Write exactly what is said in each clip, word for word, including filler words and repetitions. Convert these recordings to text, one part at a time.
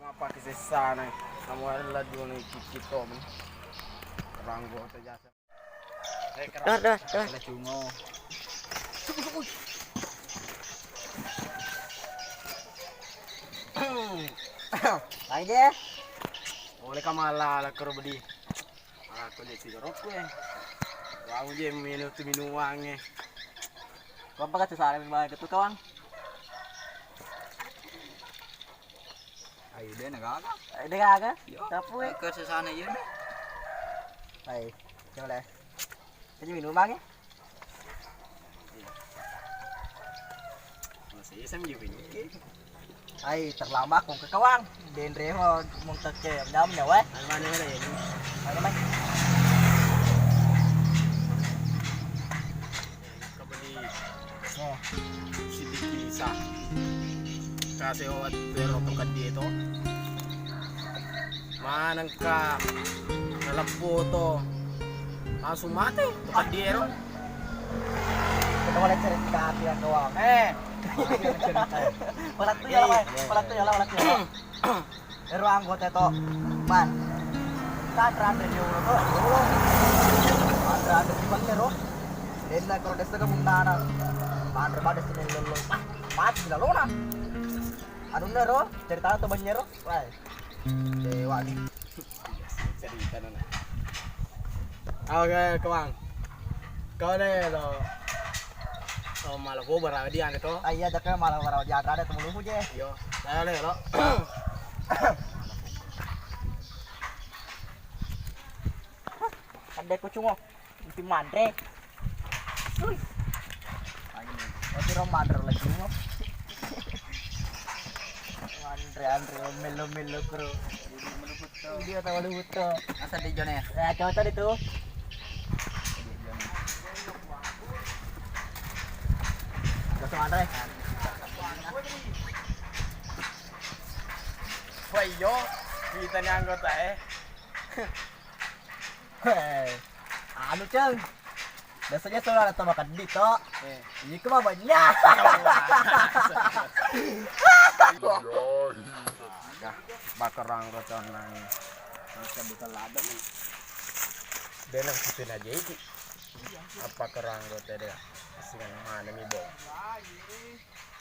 Mappake sessana, kamu adalah dua ni kiki to. Ranggo to jasa. Eh, keras. Dah, dah, dah. Ada cungo. Lagi deh. Boleh kamu ala-ala kero bedi. Aku lihat tiga rokok ya. Kamu je minum tu minuman ya. Kau apa kata salah memang ketu kawan? Ayo, de' na gaga. Eh, de' gaga? Yo. Tapi, eh, ke sesana iya, deh. Hai, coba deh. Ini minuman ya? Masih iseng juga ini. Hai, terlambat kong ke kawang. Denre ho mong teke nyam nyawa. Mana mana ya ini? Mana mana? Kabeli. Oh. Sidiki sa. Kasih obat terok kedie to. Manengka naleppo to langsung mate to kedie ro. Kita boleh cerita api yang doang. Eh. Malattu ya lah, malattu ya lah, malattu ya lah. Ero anggota to, man. Kan rame dia ulo to, ulo. Rame di mana ro? Denna kalau desa ke Mundana. Rame pada sini lolo. Mati lalona. Anu ro, cerita to banyak ro. Wah. Dewa ni. Cerita nana. Oke, Kemang. Kau deh lo. Oh, malah gua bara dia anu to. Ah, iya, tapi malah bara dia ada temen lu je. Yo. Ayo deh lo. Ada kucung. Mesti manre. Ui. Oke, ro manre lagi mo. Manre, anre, melo, melo, kro. Dia tahu lu buto. Masa di Jone? Ya, coba tadi tuh. Kosong anre. Wah, iyo, kita ni anggota eh. Hei, anu, Ceng. Biasanya selalu ada tambah keddi, tok. Eh. Ini ke babanya. Bakerang rotonang. Bukan lada nih. Dia nang situ aja iki. Apa kerang rote dia? Singan mana mi, Bo?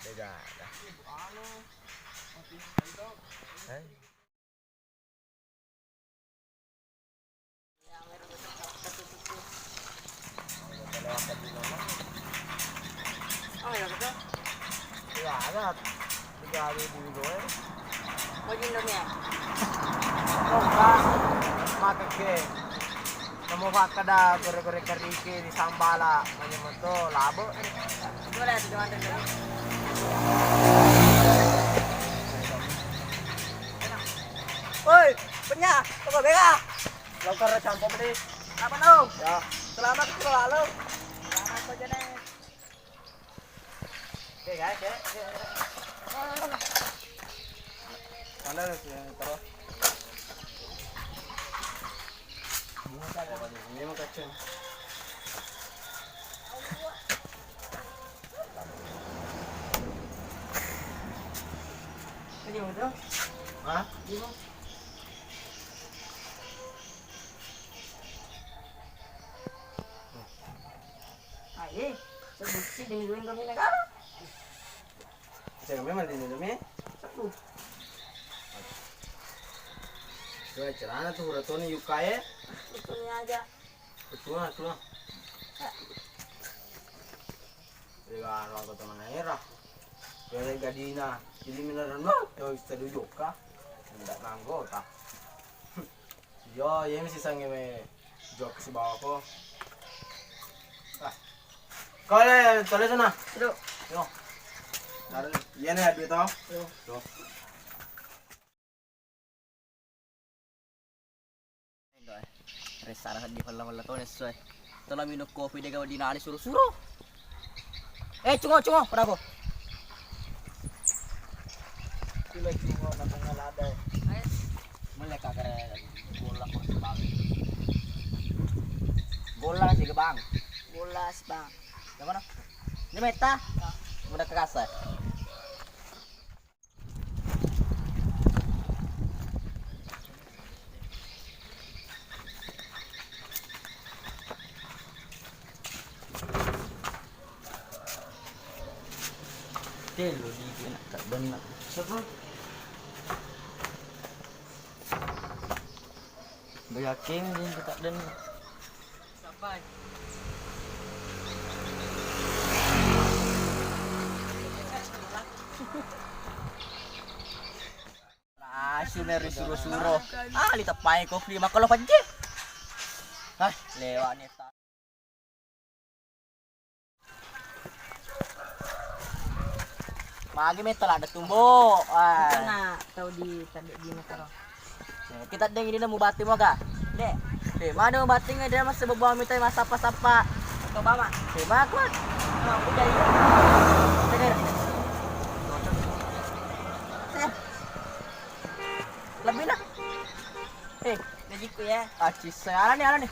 Beda ada. Hei. Oh, iya, betul. Iya, ada. Tiga hari di Indo, eh. Mau di Indomie, ya? Oh, Pak. Makan ke. Namo fakkada gore-gore karike di sambala, manyameng to labo. Boleh, sudah mantan dulu. Woi, penya, coba bega. Lokar campur beli. Apa no? Ya. Selamat ke lalu. Selamat aja nih. Oke, guys, ya. Mana sih yang terus? Ini mah kacang. Ini udah. Hah? Ini. Aye, sebut si demi duit kami negara. Saya memang di Indomie. Sebut. Dua celana tuh udah toni yukae. Itu aja. Betul lah, betul lah. Ya. Jadi kan orang kota mana era. Jadi gadina. Jadi beneran mah. Yo setuju kah? Tidak nanggo kah? Yo, iya mi sisengnge me jok sibawako. Ah. Kau le, tole sana. Duduk. Yo. Iya nih, duit to. Yo. Yo. Resara seddi fella-fella to nesso e. Tolo minung kopi de' gawa dinani suro-suro. Eh, cungo, cungo, pada ko. Sila cungo na tengah lada. Mele kakare bola ko bang. Bola sih ke bang. Bola sih bang. Yang mana? Ini meta. Udah kerasa. Telo di nak tak benar. Siapa? Bayakin di tak benar. Siapa? Asu neri suro-suro. Ah, li teppai kopi makkalo pajje. Ah, lewat nih. Magi meto ladde tumbo. Ah. Itu na tau di tadi di motor. Eh, kita deng ini nemu bati moga. Dek. Eh, mana bati ngai dia masih berbuang minta mas sapa-sapa. Coba mak. Eh, mak kuat. Nah, udah iya. Dengar. Eh. Lebih nah. Eh, gajiku ya. Acis, ala nih, ala nih.